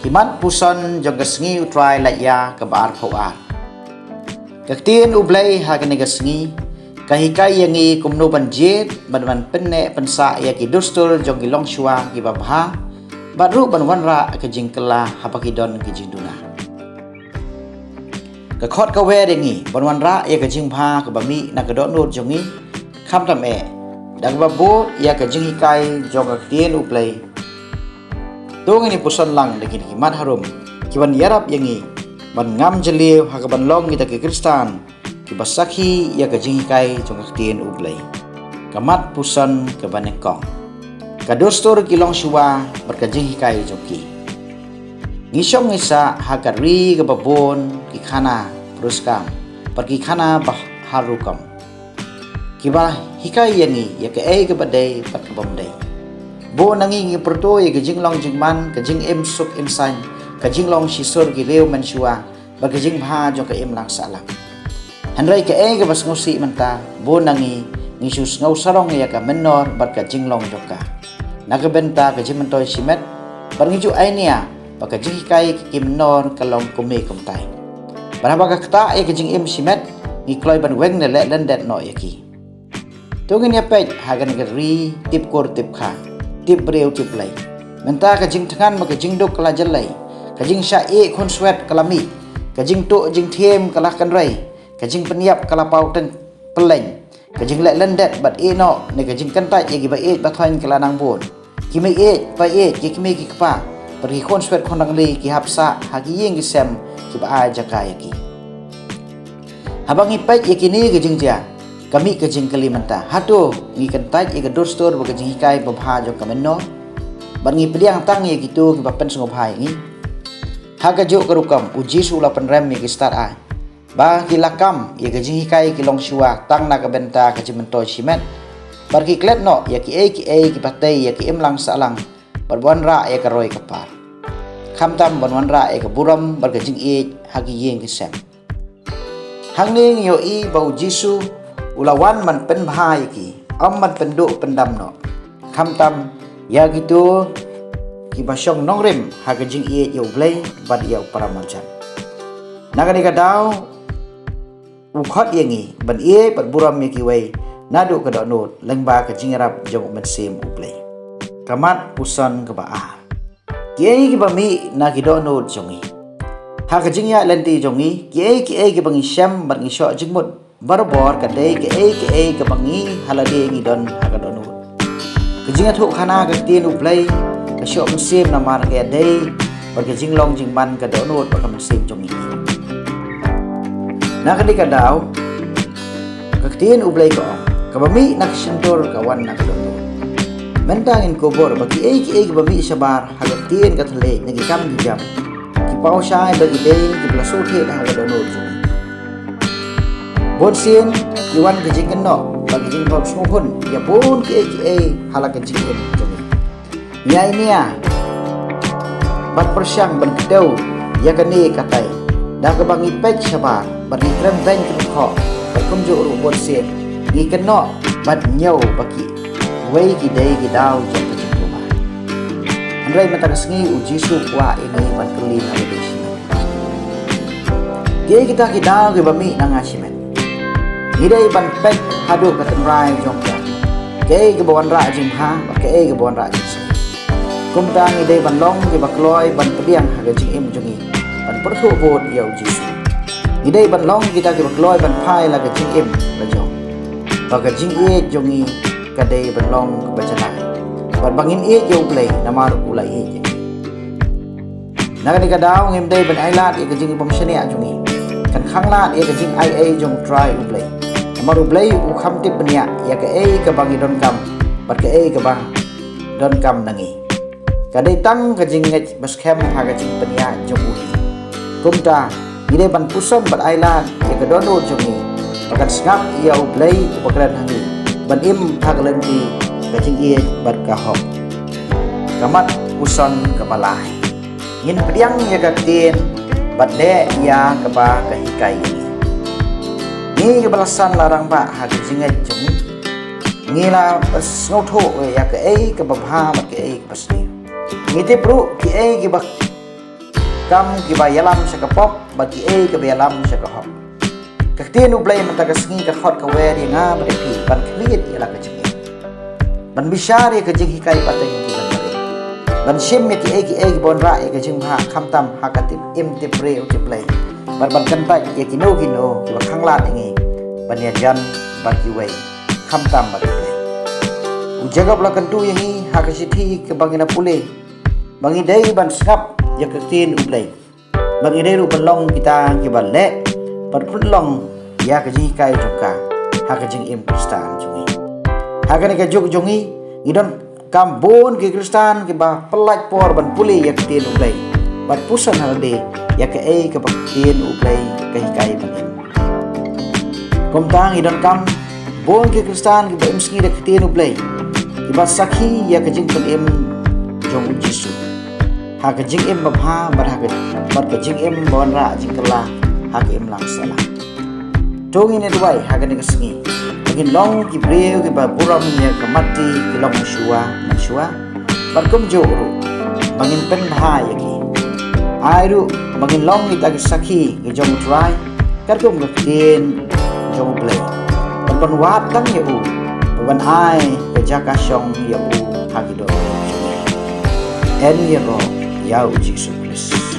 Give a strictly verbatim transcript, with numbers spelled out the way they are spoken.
Ki mat puson jong ka sngi U Trai Laitia kaba arphew ar. Ka ktien U Blei ha kane ka sngi ka hikai ïa ngi kumno ban jied bad ban pynneh pynsah ïa ki dustur jong ki longshuwa kiba bha, bad ruh ban wanrah ka jingkylla haba ki don ki jingduna. Ka khot ka wer ïa ngi ban wanrah ïa ka jingbha kaba mih na ka dohnud jong ngi, khamtam eh da kaba bud ïa ka jinghikai jong ka ktien U Blei. To ngin ïa puson lang da kine ki mat harum kiban ïarap ïa ngi ban ngam jylliew ha kaban long kita ki Khristan kiba sakhi ïa ka jinghikai jong ka ktien U Blei. Ka mat puson kaba nyngkong, ka dustur ki longshuwa bad ka jinghikai jong ki. Ngi shong ngi sah ha ka ri kaba bun ki khana pruskam bad ki khana ba har rukom kiba hikai ïa ngi ïa kaei kaba dei bad kabym dei. Bun na ngi ngi pyrto ïa ka jinglong jingman, ka jingim suk im saiñ, ka jinglong shisur ki riew mynshuwa bad ka jingbha jong ka imlang sahlang. Hynrei kaei kaba sngewsih mynta, bun na ngi ngi shu sngew sarong ïa ka mynnor bad ka jinglong jong ka na ka bynta ka jingmyntoi shimet, bad ngi ju ainia ba ka jinghikai ki mynnor ka long kumne kumtai. Bad haba ka ktah ïa ka jingim shimet, ngi kloi ban weng ne leh lyndet noh ïa ki. To ngin ïa peit ha kane ka ri tip kur tip kha, tip briew tip Blei. Mynta ka jingthngan bad ka jingduk ka la jyllei, ka jingshah ïeh khunswet ka la mih, ka jingtuh jingthiem ka la kynrei, ka jingpynïap ka la paw teng pylleng, ka jingleh lyndet bad ïeh noh ne ka jingkyntait ïa kiba ïeit ba thoiñ ka la nang bun. Ki mei ïeit pa ïeit, ki kmie ki kpa bad ki khunswet khun nangri ki hap sah ha ki ïing ki sem kiba ai jaka ïa ki. Haba ngi peit ïa kine ki jingjia, ka mih ka jingkylli mynta, hato ngi kyntait ïa ka dustur bad ka jinghikai babha jong ka mynnor, bad ngi pdiang tang ïa kito kiba pynsngewbha ïa ngi? Ha kajuh ka rukom U Jisu u la pynrem ïa ki stad aiñ ba ki la kam ïa ka jinghikai ki longshuwa tang na ka bynta ka jingmyntoi shimet, bad ki klet noh ïa kiei kiei kiba tei ïa ka imlang sahlang bad ban wanrah ïa ka roi ka par, khamtam ban wanrah ïa ka burom bad ka jingïeit ha ki ïing ki sem. Hangne ngi ïohi ba U Jisu u la wan ban pynbha ïa ki, ym ban pynduh pyndam noh, khamtam ïa kito kiba shong nongrim ha ka jingïeit ïa U Blei bad ïa u paramarjan. Na kane ka daw u khot ïa ngi ban ïeit bad burom ïa kiwei naduh ka dohnud lyngba ka jingïarap jong U Mynsiem U Blei. Ka mat puson kaba ar. Kiei kiba mih na ki dohnud jong ngi? Ha ka jingïaid lynti jong ngi, kiei kiei kiba ngi shem bad ngi shoh jingmut barabor ka dei kiei kiei kiba ngi ha lade ngi don ha ka dohnud. Ka jingïathuhkhana ka ktien U Blei ka shoh mynsiem namar ka ïadei bad ka jinglong jingman ka dohnud bad ka mynsiem jong ngi. Na kane ka daw ka ktien U Blei ka ong, kaba mih na ka shyntur ka wan na ka dohnud. Mynta ngin kubur ba kiei kiei kiba mih shabar ha ka ktien ka thylliej na ki kam ki jam, ki paw shai ba ki dei kiba la shu thied ha ka dohnud jong ngi. Bun sien ki wan ka jingkynnoh bad ka jingkhop sngewhun ïa bun kiei kiei ha la ka jingim jong ngi. Ngi ainia bad pyrshang ban kdew ïa kane katai da kaba ngi peit shabar bad ngi kren beiñ kren khoh, bad kumjuh ruh bun sien ngi kynnoh bad ñiew ba kiwei ki dei ki daw jong ka jingkyrkhu. Hynrei mynta ka sngi U Jisu u kwah ïa ngi ban kylli na ka dei shimet. Kiei kita ki daw kiba mih na nga shimet? Ngi dei ban peit haduh ka tynrai jong ka, kaei kaba wanrah jingbha bad kaei kaba wanrah jingsniew. Kumta ngi dei ban long kiba kloi ban pdiang ha ka jingim jong ngi ban pyrthuh bud ïa U Jisu. Ngi dei ban long kita kiba kloi ban phai la ka jingim la jong, ba ka jingïeit jong ngi ka dei ban long kaba jyllai bad ba ngin ïeit ïa U Blei namar u la ïeit ïa ngi. Na kane ka daw ngim dei ban ailad ïa ka jingbymshaniah jong ngi, kan khanglad ïa ka jingaiei jong U Trai U Blei. Namar U Blei u kham tip bniah ïa kaei kaba ngi donkam bad kaei kaba donkam na ngi. Ka dei tang ka jingngeit ba skhem ha ka jingpynïaid jong u hi. Kumta ngi dei ban puson bad ailad ïa ka dohnud jong ngi ba kan sngap ïa U Blei uba kren ha ngi ban im ha ka lynti ka jingïeit bad ka hok. Ka mat puson kaba lai. Ngin pdiang ïa ka ktien bad leh ïa kaba ka hikai ïa ngi. Ngi kiba la san la rangbah ha ka jingngeit jong ngi, ngi la sngewthuh ïa kaei kaba bha bad kaei kaba sniew. Ngi tip ruh kiei kiba kam kiba ïalam sha ka pop bad kiei kiba ïalam sha ka hok. Ka ktien U Blei mynta ka sngi ka khot ka wer ïa nga bad ïa phi ban khlieh ïa la ka jingim, ban bishar ïa ka jinghikai pateng ki ban barit, ban shim ïa kiei kiei kiba wanrah ïa ka jingbha khamtam ha ka tip im tip briew tip Blei, bad ban kyntait ïa kino kino kiba khanglad ïa ngi ban ïajan bad kiwei khamtam bad U Blei. U Jakob la kyntu ïa ngi ha ka shithi kaba ngi la pule ba ngi dei ban sngap ïa ka ktien U Blei, ba ngi dei ruh ban long kita kiba leh bad pynlong ïa ka jinghikai jong ka ha ka jingim Khristan jong ngi. Ha kane ka juk jong ngi, ngi donkam bun ki Khristan kiba pyllait por ban pule ïa ka ktien U Blei bad pyrshang ha lade ïa kaei kaba ka ktien U Blei ka hikai ban im. Kumta ngi donkam bun ki Khristan kiba im sngi da ka ktien U Blei, kiba sakhi ïa ka jingpynim jong U Jisu ha ka jingim babha bad ha ka, bad ka jingim ba wanrah jingkylla ha ka imlang sahlang. To ngin ïa duwai ha kane ka sngi ba ngin long ki briew kiba burom ïa ka matti ki long mynshuwa mynshuwa, bad kumjuh ruh ba ngin pynbha ïa ki. Ai ruh ba ngin long kita ki sakhi ki jong U Trai katkum ka ktien jong U Blei, bad ban wad tang ïa u, bad ban ai ka jaka shong ïa u ha ki dohnud jong ngi. Yn ïaroh ïa U Jisu Khrist.